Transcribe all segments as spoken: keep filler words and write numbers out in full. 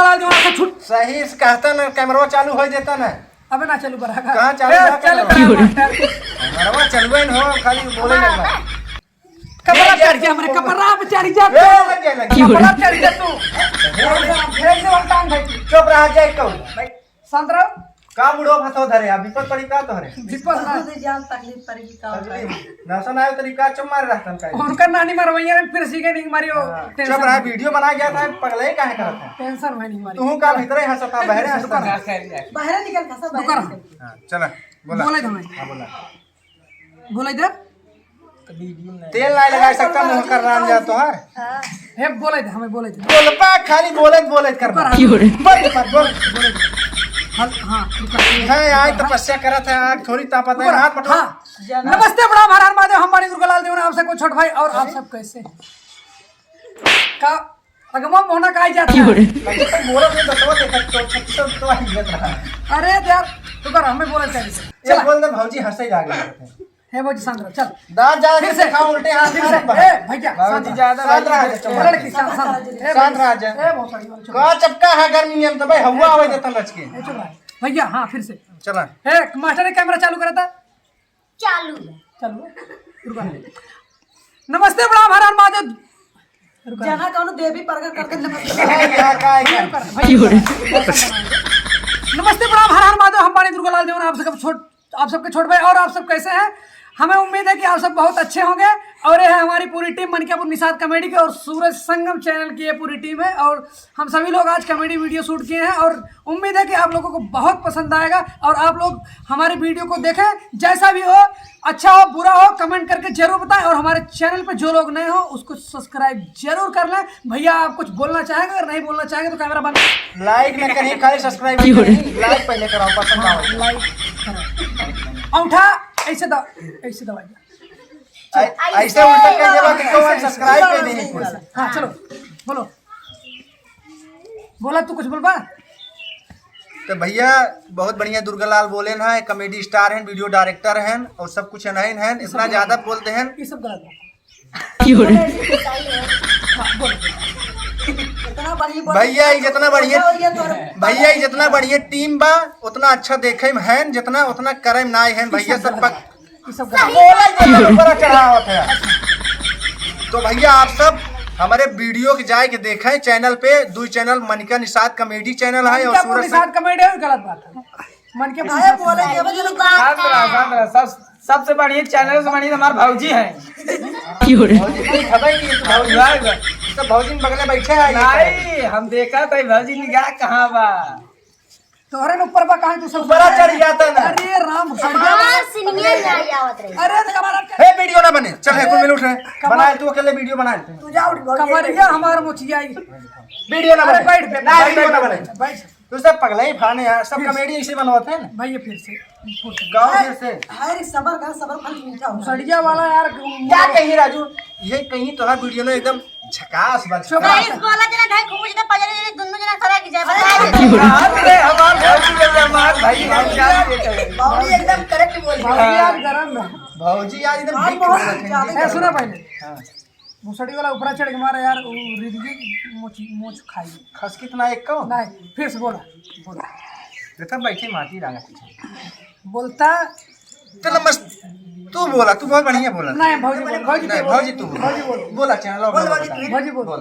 चला दो, आँखें छूट। सही से कहता ना, कैमरा चालू हो जाता ना। अबे ना चालू बड़ा का। कहाँ चालू ए, बड़ा चालू कैमरा? बड़ा मास्टर। कैमरा चालू है ना, खाली बोले ना। कपड़ा चढ़ गया हमरे, कपड़ा पे चढ़ गया ए, तू। लग गया, लग गया। कपड़ा चढ़ गया तू। ए, भेज दे, हम टांग भाई। चुप रहा, जाए कहूँ। भाई, शांत रहो। का बुढ़ो भातो धरे, अभी पर पड़ी का तोहरे? विपद ना। बहुत जान तकलीफ पड़ेगी का। तकलीफ। नशा ना आयो तो का चुप मारे रहतन का? उनका नानी मरवैया ने फिर सीखे नहीं मारियो। हाँ, tension चुप रहा, में। वीडियो बना गया था, पगले काहे करत है? Tension में नहीं मारियो। तू का भीतर ही हंसता, बहरे हंसता। बाहर निकल, फंसा बाहर रुको ना। निकल। हाँ, चला, बोला। बोले दो भाई। हाँ, बोला। बोले दे। तेल नहीं लगा सकता, मुंह कर राम जा तोहार। हे, बोले दे, हमें बोले दे। बोलबा, खाली बोले, बोले कर। रुको ना। बोल, बोल, बोल। बोले दे। हल-, हाँ, रुको। है, आज तपस्या करत है, आग थोड़ी तापत है, रुको ना। हाथ पटो। हाँ। नमस्ते, प्रणाम, हर हर महादेव, हम बानी दुर्गा लाल देवन, आप सबको छोट भाई और आप सब कैसे हैं? का अगवा मोहना काहे जात है? कैसे तो मोरा में दसवा देखत तो छत्तीस सौ तो आई जात रहा। अरे यार, तू कर, हमें बोले चाहिए। ये चला। बोल दे भौजी हंसे लागे। हे भौजी शांत रहो, चल। दांत जा फिर से। दिखाओ उल्टे हाथ फिर से। हाथ पर। ए भैया, भौजी शांत रहो। ज्यादा शांत रहा जा, चुप। लड़की, शांत, शांत। ए शांत भैया, रहा जा। ए बहुत सारी बात, चुप। का चपका है गर्मी में तो भाई हवा आवे देता लचके। ए चुप रहो। भैया, हाँ, फिर से। चला। ए मास्टर ने कैमरा चालू करा था। चालू है। चालू है। रुका। नमस्ते, प्रणाम, हर हर महादेव। रुका। जहाँ कौनो देवी प्रकट करके नमस्ते। का, का, का? रुका, भाई। नमस्ते, प्रणाम, हर हर महादेव, हम बानी दुर्गा लाल देवन, आप सबके छोट, आप सबके छोट भाई, और आप सब कैसे हैं? हमें उम्मीद है कि आप सब बहुत अच्छे होंगे। और ये है हमारी पूरी टीम, मनकापुर निषाद कॉमेडी के और सूरज संगम चैनल की ये पूरी टीम है। और हम सभी लोग आज कॉमेडी वीडियो शूट किए हैं और उम्मीद है कि आप लोगों को बहुत पसंद आएगा और आप लोग हमारे वीडियो को देखें। जैसा भी हो, अच्छा हो, बुरा हो, कमेंट करके जरूर बताएं और हमारे चैनल पे जो लोग नए हो उसको सब्सक्राइब जरूर कर लें। भैया, आप कुछ बोलना चाहेंगे? अगर नहीं बोलना चाहेंगे तो कैमरा बंद। लाइक न करिए, खाली सब्सक्राइब करिए। लाइक पहले कराओ, पसंद आओ। लाइक करो। अंगूठा ऐसे दबा, ऐसे दबाइए। ऐ-, ऐसे उल्टा कर देवा कि कौन सब्सक्राइब कर देही कुछ। हाँ, चलो, बोलो। बोला, तू कुछ बोलबा? तो भैया, बहुत बढ़िया दुर्गा लाल बोले ना, कॉमेडी स्टार हैं, वीडियो डायरेक्टर हैं और सब कुछ नहीं हैं, इतना ज्यादा बोलते हैं। ये सब गलत बात है। हाँ, बोलो। इतना बढ़िया बोल- भैया, ये जितना बढ़िया, भैया, ये तो भैया, ये जितना बढ़िया टीम बा, उतना अच्छा देखे में हैं, जितना, उतना करे में ना हैं भैया, सब पक- ई सब सब गलत। बोला ही तो ऊपर चढ़ावत है। तो भैया, आप सब हमारे वीडियो के जाए के देखें, चैनल पे, दू चैनल, मनिका निषाद कॉमेडी चैनल है और मनकापुर सूरज निषाद कॉमेडी है, गलत बात है। मनकापुर अरे निषाद बोले कॉमेडी। के बजे तो शांत रहा, शांत रहा। सब, सबसे बढ़िया चैनल से बढ़िया हमार भौजी है। भौजी तो दिखावे नहीं, तो भौजी, भाई, भाई। सब भौजी में बगले बैठे हैं, ये नहीं, हम देखा था भौजी निगाह कहाँ बा। तोहरे न ऊपर बा, काहे तू सब ऊपरा चढ़ जाता ना। अरे राम, सड़िया हाँ, बा। सिनिया में आ जावत रही। अरे तो कमरा हे वीडियो ना बने, चल हे कुल मिल उठ रहे। कमर- बना ले, तू अकेले वीडियो बना ले। तू जा उठ, कमरिया हमार मुछिया आई। वीडियो ना अरे बने। बैठ बे, ना, बैठ, वीडियो ना बैठ, बने। बैठ। तू सब पगला ही फाने यार, सब फिर कॉमेडी इसे बनवाते हैं ना। भाई ये फिर से, फिर से। गाँव फिर से। अरे सबर का, सबर फल मीठा होता है। सड़िया वाला यार, क्या कही राजू, ये कहीं तोहार वीडियो ना एकदम झकास बा। चुप रह। गाइस, बोला जना, ढाई खूब जना, पजरे जना, दुन्नु जना सरा की जाए, बता दे। अरे, हमार भौजी के जमात भाई, हम क्या ये कहें? भौजी एकदम करेक्ट बोल रही है। भौजी यार गरम है। भौजी यार एकदम हाँ, ठीक बहुत बोल रही है। ज्यादा ए, सुना पहले। हाँ। भुसड़ी वाला ऊपरा चढ़ के मारा यार, वो रिदगी मोच, मोच खाई। खस कितना एक को? नहीं, फिर से बोला, बोला। देखा बैठे माटी डाला पीछे। बोलता तो नमस-, तू बोला, तू बहुत बढ़िया बोला। नहीं, भौजी बोल, भौजी नहीं, बोल। भौजी तू बोल। भौजी बोल। बोला, चैनल और बोल, बोला, भौजी, बता। तू। भौजी बोल। बोल।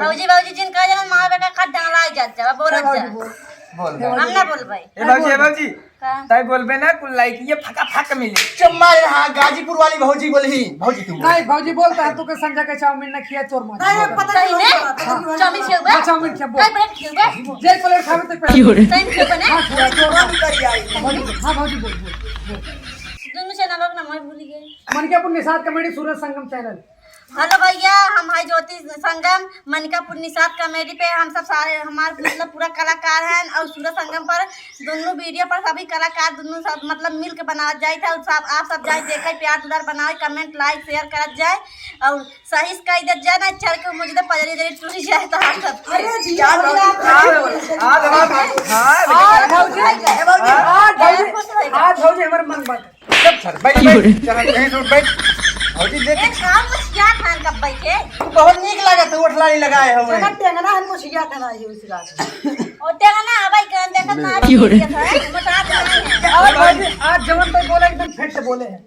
भौजी, भौजी, जिनका जन्म माँ बेटा खा डंगला ही जात जावा, बोलत भौजी जा। बोल। बोल, ए, बोल। हम ना बोल भाई। ए, भौजी, ए, भौजी। का? ताई बोलबे ना, कुल लाइक ये फका फक मिले। चुम्मा रे, हाँ, गाजीपुर वाली भौजी बोली, भौजी तू बोल। नहीं, भौजी बोलता है, तू के संजय के चाउमीन ना खिया, तोर माँ। नहीं, पता नहीं सही में? होता, पता नहीं होता। चाउमीन खिया बे? हाँ, चाउमीन खिया, बोल। कई प्लेट खिया बे? जे प्लेट खावे, ते प्लेट। क्यों रे? सही में खिया बे ना? हाँ, खिया, बोल। हाँ, भौजी बोल, बोल, बोल। दोनों चैनल का नाम मैं भूल गई। मनकापुर निषाद कॉमेडी, सूरज संगम चैनल। हेलो भैया, हम है ज्योति संगम, मनकापुर निषाद कॉमेडी पे। हम सब सारे, हमार मतलब पूरा कलाकार हैं और सूरज संगम पर दोनों वीडियो पर सभी कलाकार दोनों सब मतलब मिल के बनावत जाए थे। और सब, आप सब जाए देखे, प्यार दुलार बनाए, कमेंट, लाइक, शेयर करत जाए और सही से कह देत जाए ना, चढ़ के मुझे तो पजरी जरी टूट जाए तो हम सब। अरे जी, आज, आज, आज, आज, आज, आज भौजी, आज भौजी, आज भौजी हमारे मन बात। चुप सर, बैठ, बैठ। चल, यहीं से उठ, बैठ। भौजी देख। ए, खाओ कुछ यार खान कब बैठे। तू बहुत नीक लागत है, ओठ लाली लगाए हो। जगह टेंगना है, कुछ यार खाना है उस रात। ओ टेंगना है भाई, कौन देखत ना है, क्यों रे? मोटा तो नहीं है। आज भौजी, आज जवन पे बोले एकदम फिट बोले हैं।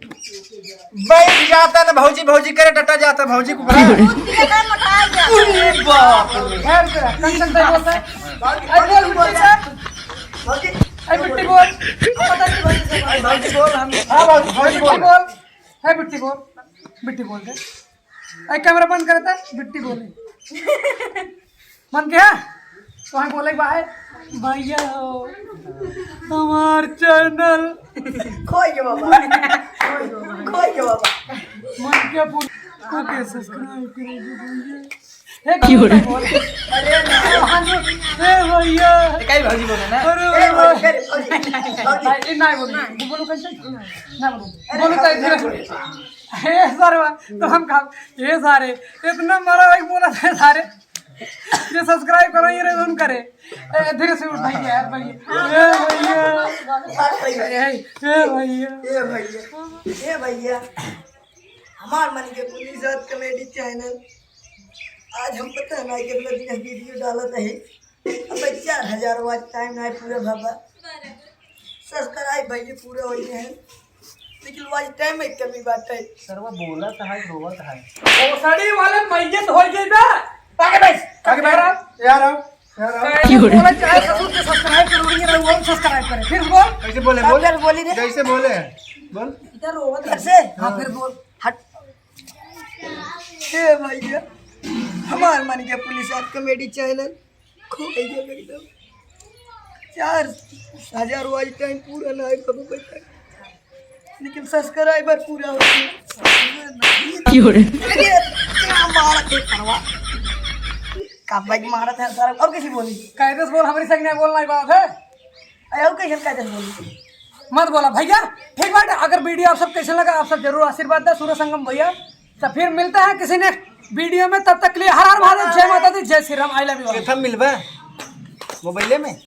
बैठ जाता ना भौजी, भौजी करे डटा जाता भौजी को। दूध पिए का मोटा गया। अरे बाप रे। खैर से, कंचन भाई बोलता है। अरे बोल, बोल, बोल। भौजी। अरे बिट्टी बोल। अब पता नहीं भौजी से बोल। भौजी बोल, हम हाँ भौजी, भौजी बिट्टी बोल। बोल। है बिट्टी बोल। बिट्टी बोल दे। अरे कैमरा बंद करता है, बिट्टी बोले। मन क्या? तो हम बोले भाई, भैया हो, हमार चैनल। खोई के बाबा। खोई के बाबा। मन क्या पूछ? ओके, सब्सक्राइब करेंगे भैया। हे क्यों रे? अरे ना। हे भैया। ए, काई भौजी बोले ना? अरे ए, भैया। भौजी, अरे, भौजी, भौजी। भाई, ए, ना बोलो। बोलो कैसे? ना बोलो। अरे, बोलो ना, कैसे? ना बोलो। हे सरवा, तो हम कहा, हे सारे, इतना मारा भाई बोला था सारे। ये सब्सक्राइब करो, ये रे उन करे। ए, धीरे से उठ भाई यार, भाई। ए भैया। बात सही है। ए, ए भैया। ए भैया। ए भैया। हमार मन के पुलिस रात कॉमेडी चैनल। आज हम पता है ना कितना दिन वीडियो डालत है। अब चार हजार वॉच टाइम ना पूरा भवा। सब्सक्राइब भाई पूरा हो गए हैं। लेकिन वॉच टाइम में कमी बात है। सरवा बोलत है, रोवत है। भोसड़ी वाले मैयत हो गई बा। आगे बैठ। आगे बैठ। यार आओ, यार आओ। कैसे बोला चाहे ससुर के सब्सक्राइब जरूरी है, वो सब्सक्राइब करे। फिर बोल। कैसे बोले, बोल। फिर बोली रे। कैसे बोले? बोल। इधर रोवत कैसे? हाँ, फिर बोल। हट। हे भैया, हमार मन के पुलिस आज कॉमेडी चैनल खो गई एकदम। चार हजार वॉच टाइम पूरा ना है, कब बैठा। लेकिन सब्सक्राइबर पूरा हो गया। क्यों रे? अरे, क्या मारत है सरवा? का बैग मारत है सरवा? और कैसे बोली? कायदे से बोल, हमारी संग नहीं बोलना ही बात है। अरे, और कैसे कायदे से बोली? मत बोला भैया। ठीक बात है, अगर वीडियो आप सब कैसे लगा, आप सब जरूर आशीर्वाद दें सूर्य संगम भैया। तो फिर मिलते हैं किसी नेक्स्ट वीडियो में, तब तक के लिए हर हर महादेव, जय माता दी, जय श्री राम, आई लव यू। कब मिलबा मोबाइले में?